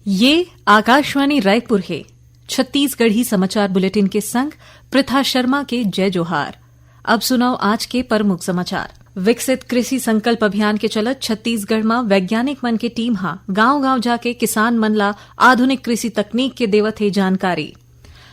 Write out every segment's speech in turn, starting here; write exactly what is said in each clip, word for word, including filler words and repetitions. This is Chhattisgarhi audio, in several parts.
ये आकाशवाणी रायपुर हे। छत्तीसगढ़ी समाचार बुलेटिन के संग प्रथा शर्मा के जय जोहार। अब सुनव आज के प्रमुख समाचार। विकसित कृषि संकल्प अभियान के चलत छत्तीसगढ़ म वैज्ञानिक मन के टीम ह गांव-गांव जाके किसान मन ला आधुनिक कृषि तकनीक के देवत हे जानकारी।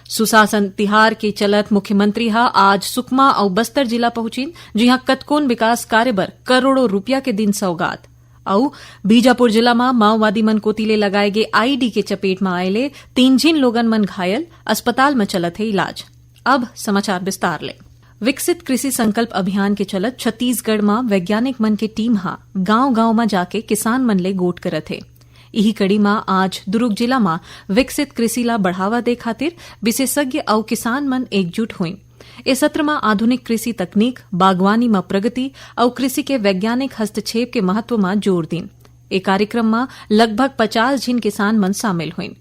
सुशासन तिहार के चलत मुख्यमंत्री ह आज सुकमा अउ बस्तर जिला पहुंचिन, जिहां कतकोन विकास कार्य बर करोड़ों रुपया के दिन सौगात। अउ बीजापुर जिला म माओवादी मन कोति ले लगाए गे आईईडी के चपेट म आए ले तीन झिन लोगन मन घायल, अस्पताल म चलत हे इलाज। अब समाचार विस्तार ले। विकसित कृषि संकल्प अभियान के चलत छत्तीसगढ़ म वैज्ञानिक मन के टीम ह गांव-गांव म जाके किसान मन ले गोठ करत हे। इही कड़ी म आज दुर्ग जिला म विकसित कृषि ला बढ़ावा दे खातिर विशेषज्ञ अउ किसान मन एकजुट होइन। ए सत्र म आधुनिक कृषि तकनीक, बागवानी म प्रगति अउ कृषि के वैज्ञानिक हस्तक्षेप के महत्व म जोर दीन। ए कार्यक्रम म लगभग पचास झिन किसान मन शामिल होइन।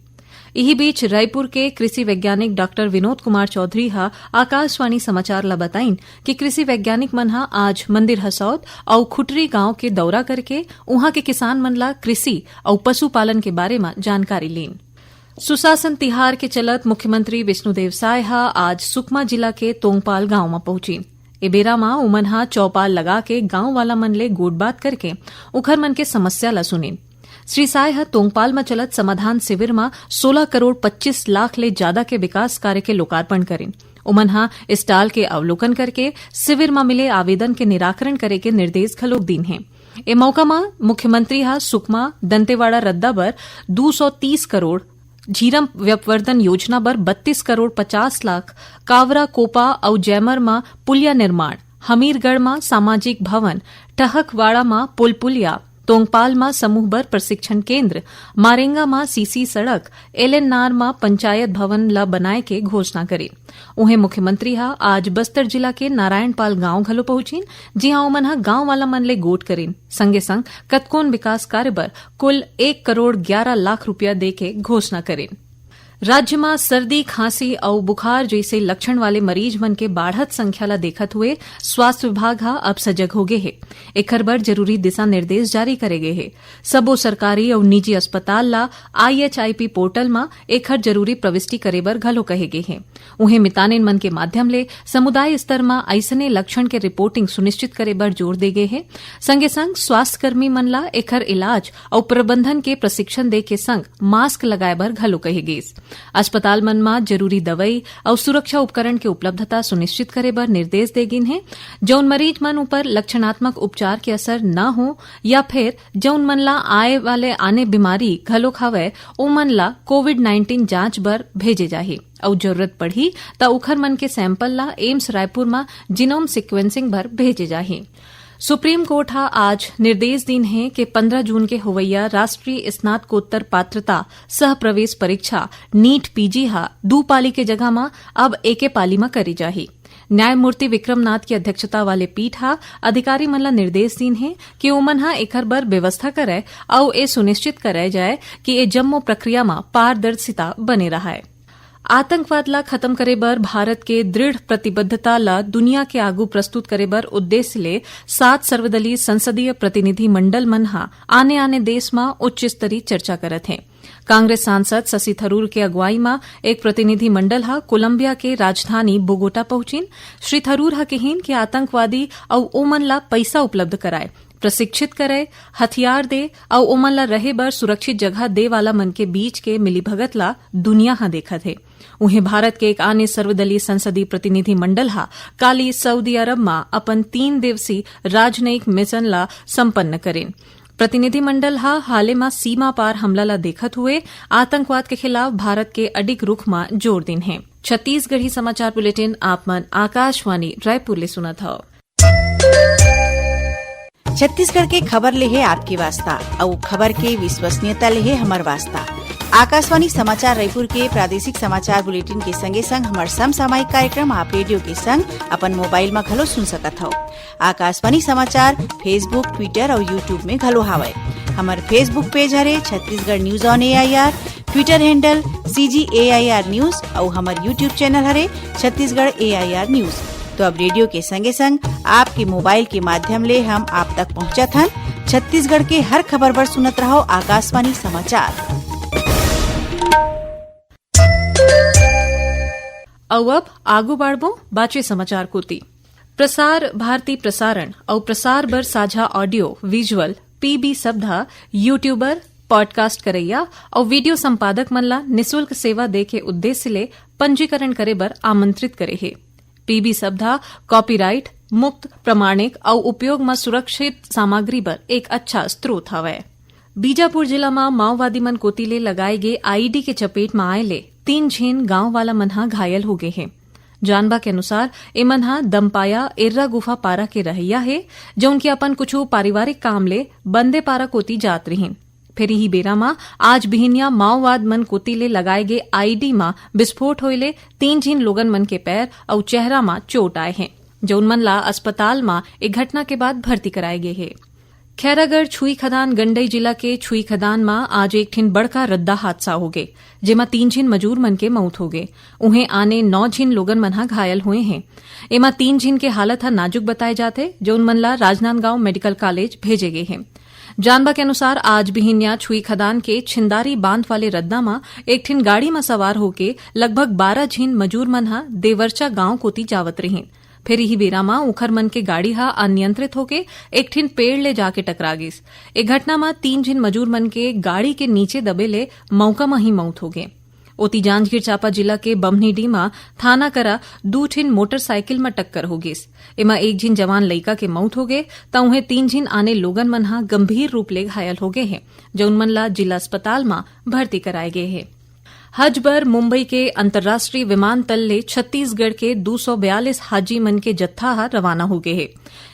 इही बीच रायपुर के कृषि वैज्ञानिक डॉक्टर विनोद कुमार चौधरी ह आकाशवाणी समाचार ल बताइन कि कृषि वैज्ञानिक मन ह आज मंदिर हसौद अउ खुटरी गांव के दौरा करके उहां के किसान मन ल कृषि अउ पशुपालन के बारे म जानकारी लीन। सुशासन तिहार के चलत मुख्यमंत्री विष्णुदेव साय ह आज सुकमा जिला के तोंगपाल गांव म पहुंचिन। ए बेरा म उमन ह चौपाल लगा के गांव वाला मन ले गोठबात करके उखर मन के समस्या ल सुनिन। श्री साय ह तोंगपाल म चलत समाधान शिविर म सोलह करोड़ पच्चीस लाख ले जादा के विकास कार्य के लोकार्पण करिन। उमन ह स्टॉल के अवलोकन करके शिविर म मिले आवेदन के निराकरण करे के निर्देश घलोक दीन हे। ए मौका म मुख्यमंत्री ह सुकमा दंतेवाड़ा रद्दा बर दू सौ तीस करोड़, झीरम व्यपवर्धन योजना बर बत्तीस करोड़ पचास लाख, कावरा कोपा अउ जैमर म पुलिया निर्माण, हमीरगढ़ म सामाजिक भवन, टहकवाड़ा म पुल पुलिया, तोंगपाल म समूह बर प्रशिक्षण केंद्र, मारेंगा म सीसी सड़क, एलएनआर म पंचायत भवन ल बनाए के घोषणा करिन। उहें मुख्यमंत्री ह आज बस्तर जिला के नारायणपाल गांव घलो पहुंचिन, जिहां ओमन ह गांव वाला मन ले गोठ करिन। संगे संग कतकोन विकास कार्य बर कुल एक करोड़ ग्यारह लाख रुपया दे के घोषणा करिन। राज्य म सर्दी, खांसी अउ बुखार जइसे लक्षण वाले मरीज मन के बाढ़त संख्या ल देखत हुए स्वास्थ्य विभाग ह अब सजग हो गे हे। एखर बर जरूरी दिशा निर्देश जारी करे गे हे। सबो सरकारी अउ निजी अस्पताल ल आईएचआईपी पोर्टल म एखर जरूरी प्रविष्टि करे बर घलो कहे गे हे। उहें मितानिन मन के माध्यम ले समुदाय स्तर म अइसने लक्षण के रिपोर्टिंग सुनिश्चित करे बर जोर दे गे हे। संगे संग स्वास्थ्यकर्मी मन ल एखर इलाज अउ प्रबंधन के प्रशिक्षण दे के संग मास्क लगाए बर घलो कहे गीस। अस्पताल मन म जरूरी दवई अउ सुरक्षा उपकरण के उपलब्धता सुनिश्चित करे बर निर्देश दे गिन हे। जउन मरीज मन ऊपर लक्षणात्मक उपचार के असर न हो या फिर जउन मन ला आए वाले आने बीमारी घलोक हवय, ओमन ला कोविड नाइंटीन जांच बर भेजे जाही अउ जरूरत पड़ही त उखर मन के सैंपल ला एम्स रायपुर म जीनोम सीक्वेंसिंग बर भेजे जाही। सुप्रीम कोर्ट ह आज निर्देश दीन हे कि पंद्रह जून के होवइया राष्ट्रीय स्नातकोत्तर पात्रता सह प्रवेश परीक्षा नीट पीजी ह दू पाली के जगह म अब एके पाली म करे जाही। न्यायमूर्ति विक्रमनाथ की अध्यक्षता वाले पीठ ह अधिकारी मन ला निर्देश दीन हे कि ओमन ह एखर बर व्यवस्था करय अउ ए सुनिश्चित करय जाय कि ए जम्मो प्रक्रिया म पारदर्शिता बने रहय। आतंकवाद ला खत्म करे बर भारत के दृढ़ प्रतिबद्धता ला दुनिया के आगू प्रस्तुत करे बर उद्देश्य ले सात सर्वदलीय संसदीय प्रतिनिधि मंडल मन ह आने-आने देश म उच्च स्तरीय चर्चा करत हे। कांग्रेस सांसद शशि थरूर के अगुवाई म एक प्रतिनिधि मंडल ह कोलंबिया के राजधानी बोगोटा पहुंचिन। श्री थरूर ह किहिन कि आतंकवादी अउ ओमन ला पइसा उपलब्ध कराए, प्रशिक्षित करे, हथियार दे अउ ओमन ला रहे बर सुरक्षित जगह दे वाला मन के बीच के मिलीभगत ला दुनिया ह देखत हे। उहें, भारत के एक आने सर्वदलीय संसदीय प्रतिनिधि मंडल ह काली सऊदी अरब म अपन तीन दिवसीय राजनयिक मिशन ला संपन्न करिन। प्रतिनिधि मंडल ह हाले म सीमा पार हमला ला देखत हुए आतंकवाद के खिलाफ भारत के अडिग रुख म जोर दिन हे। छत्तीसगढ़ी समाचार बुलेटिन आप मन आकाशवाणी रायपुर ले सुनत हव। छत्तीसगढ़ के खबर ले हे आपके वास्ता, अउ खबर के विश्वसनीयता ले हे हमर वास्ता। आकाशवाणी समाचार रायपुर के प्रादेशिक समाचार बुलेटिन के संगे संग हमर समसामयिक कार्यक्रम आप रेडियो के संग अपन मोबाइल म घलो सुन सकत हव। आकाशवाणी समाचार Facebook, Twitter अउ YouTube में घलो हावय। हमर Facebook पेज हरे Chhattisgarh news on AIR, Twitter handle CG AIR news अउ हमर YouTube चैनल हरे छत्तीसगढ़ एआईआर न्यूज। तो अब रेडियो के संगे संग आपके मोबाइल के माध्यम ले हम आप तक पहुंचत हन। छत्तीसगढ़ के हर खबर बर सुनत रहव आकाशवाणी समाचार। अउ अब आगू बाढ़बो बाचे समाचार कोती। प्रसार भारती प्रसारण अउ प्रसार बर साझा audio visual पीबी सब्धा YouTuber, podcast करैया अउ video संपादक मन ला निशुल्क सेवा दे के उद्देश्य ले पंजीकरण करे बर आमंत्रित करे हे। पीबी सब्धा copyright मुक्त, प्रमाणिक अउ उपयोग म सुरक्षित सामग्री बर एक अच्छा स्रोत हवय। बीजापुर जिला म माओवादी मन कोति ले लगाए गे आईईडी के चपेट म आए ले तीन झिन गांव वाला मन ह घायल हो गे हे। जानबा के अनुसार, एमन ह दमपाया एर्रा गुफा पारा के रहइया हे, जउन की अपन कुछु पारिवारिक काम ले बंदेपारा कोति जात रिहिन। फेर इही बेरा म आज बिहिनिया माओवाद मन कोति ले लगाए गे आईईडी म विस्फोट होए ले तीन झिन लोगन मन के पैर अउ चेहरा म चोट आए हे, जउन मन ला अस्पताल म ए घटना के बाद भर्ती कराए गे हे। खैरागढ़ छुई खदान गंडई जिला के छुई खदान म आज एक ठिन बड़का रद्दा हादसा हो गे, जेमा तीन झिन मजूर मन के मौत हो गे। उहें आने नौ झिन लोगन मन ह घायल होए हें। एमा तीन झिन के हालत ह नाजुक बताए जाथे, जउन मन ला राजनांदगांव मेडिकल कॉलेज भेजे गे हे। जानबा के अनुसार, आज बिहिनिया छुई खदान के छिंदारी बांध वाले रद्दा म एक ठिन गाड़ी म सवार होके लगभग बारह झिन मजूर मन ह देवरचा गांव कोति जावत रिहिन। फेर इही बेरा म उखर मन के गाड़ी ह अनियंत्रित होके एक ठिन पेड़ ले जाके टकरा गिस। ए घटना म तीन झिन मजूर मन के गाड़ी के नीचे दबे ले मौका म ही मौत हो गे। ओती जांजगीर चांपा जिला के बम्हनीडीह म थाना करा दू ठिन मोटरसाइकिल म टक्कर हो गिस। एमा एक झिन जवान लइका के मौत हो गे, त उहें तीन झिन आने लोगन मन ह गंभीर रूप ले घायल हो गे हे, जउन मन ला जिला अस्पताल म भर्ती कराए गे हे। हज बर मुंबई के अंतर्राष्ट्रीय विमानतल ले छत्तीसगढ़ के दू सौ बयालीस हाजी मन के जत्था ह रवाना हो गे हे।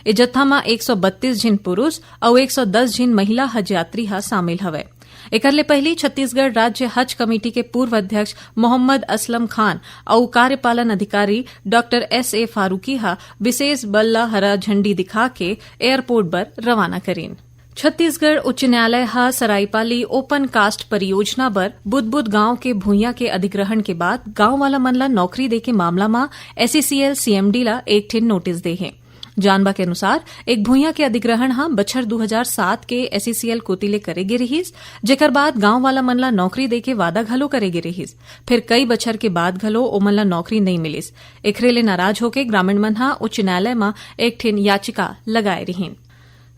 ए जत्था म एक सौ बत्तीस झिन पुरुष अउ एक सौ दस झिन महिला हज यात्री ह शामिल हवय। एकर ले पहिली छत्तीसगढ़ राज्य हज कमेटी के पूर्व अध्यक्ष मोहम्मद असलम खान अउ कार्यपालन अधिकारी डॉक्टर एस ए फारूकी ह विशेष बल ल हरा झंडी दिखा के एयरपोर्ट बर रवाना करिन। छत्तीसगढ़ उच्च न्यायालय ह सरायपाली ओपन कास्ट परियोजना बर बुदबुद गांव के भुइयां के अधिग्रहण के बाद गांव वाला मन ला नौकरी देके मामला म एसईसीएल सीएमडी ला एक ठिन नोटिस दे हे। जानबा के अनुसार, एक भुइयां के अधिग्रहण ह बछर दू हजार सात के एसईसीएल कोति ले करे गे रिहिस, जेकर बाद गांव वाला मन ला नौकरी देके वादा घलो करे गे रिहिस। फेर कई बछर के बाद घलो ओमन ला नौकरी नइ मिलिस। एखरे ले नाराज होके ग्रामीण मन ह उच्च न्यायालय म एक ठिन याचिका लगाए रिहिन।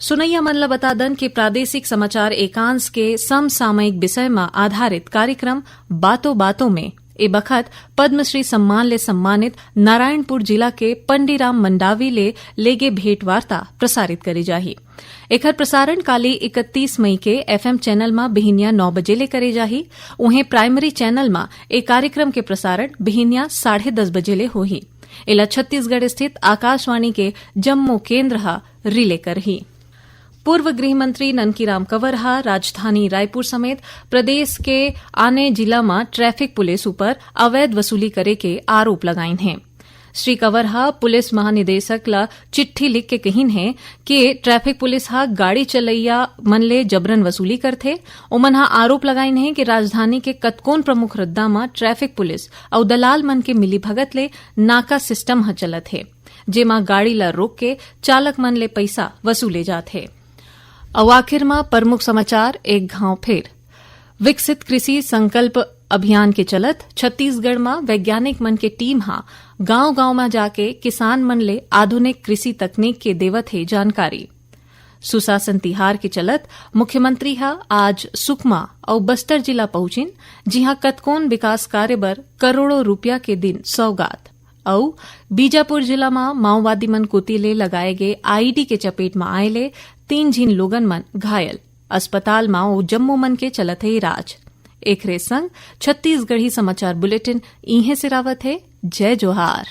सुनैया मन ल बता दन कि प्रादेशिक समाचार एकांश के समसामयिक विषय म आधारित कार्यक्रम बातों बातों में ए बखत पद्मश्री सम्मान ले सम्मानित नारायणपुर जिला के पंडीराम मंडावी ले लेगे भेंट वार्ता प्रसारित करे जाही। एखर प्रसारण काली इकतीस मई के एफएम चैनल म बिहिनिया नौ बजे ले करे जाही। उहें प्राइमरी चैनल म ए कार्यक्रम के प्रसारण बिहिनिया साढ़े दस बजे ले होही। एला छत्तीसगढ़ स्थित आकाशवाणी के जम्मो केंद्र ह रिले करही। पूर्व गृह मंत्री ननकीराम कंवर ह राजधानी रायपुर समेत प्रदेश के आने जिला म ट्रैफिक पुलिस ऊपर अवैध वसूली करे के आरोप लगाइन हे। श्री कंवर ह पुलिस महानिदेशक ल चिट्ठी लिख के कहिन हे कि ट्रैफिक पुलिस ह गाड़ी चलैया मन ले जबरन वसूली करथे। ओमन ह आरोप लगाइन हे कि राजधानी के कतकोन प्रमुख रद्दा म ट्रैफिक पुलिस अउ दलाल मन के मिलीभगत ले नाका सिस्टम ह चलत हे, जेमा गाड़ी ल रोक के चालक मन ले पइसा वसूले जाथे। अउ आखिर म प्रमुख समाचार एक घांव फेर। विकसित कृषि संकल्प अभियान के चलत छत्तीसगढ़ म वैज्ञानिक मन के टीम ह गांव-गांव म जाके किसान मन ले आधुनिक कृषि तकनीक के देवत हे जानकारी। सुशासन तिहार के चलत मुख्यमंत्री ह आज सुकमा अउ बस्तर जिला पहुंचिन, जिहां कतकोन विकास कार्य बर करोड़ों रुपया के दिन सौगात। अउ बीजापुर जिला म माओवादी मन कोति ले लगाए गे आईईडी के चपेट म आए ले तीन झिन लोगन मन घायल। अस्पताल म ओ जम्मो मन के चलत हे इलाज। एखरे संग छत्तीसगढ़ी समाचार बुलेटिन इहें सिरावत हे। जय जोहार।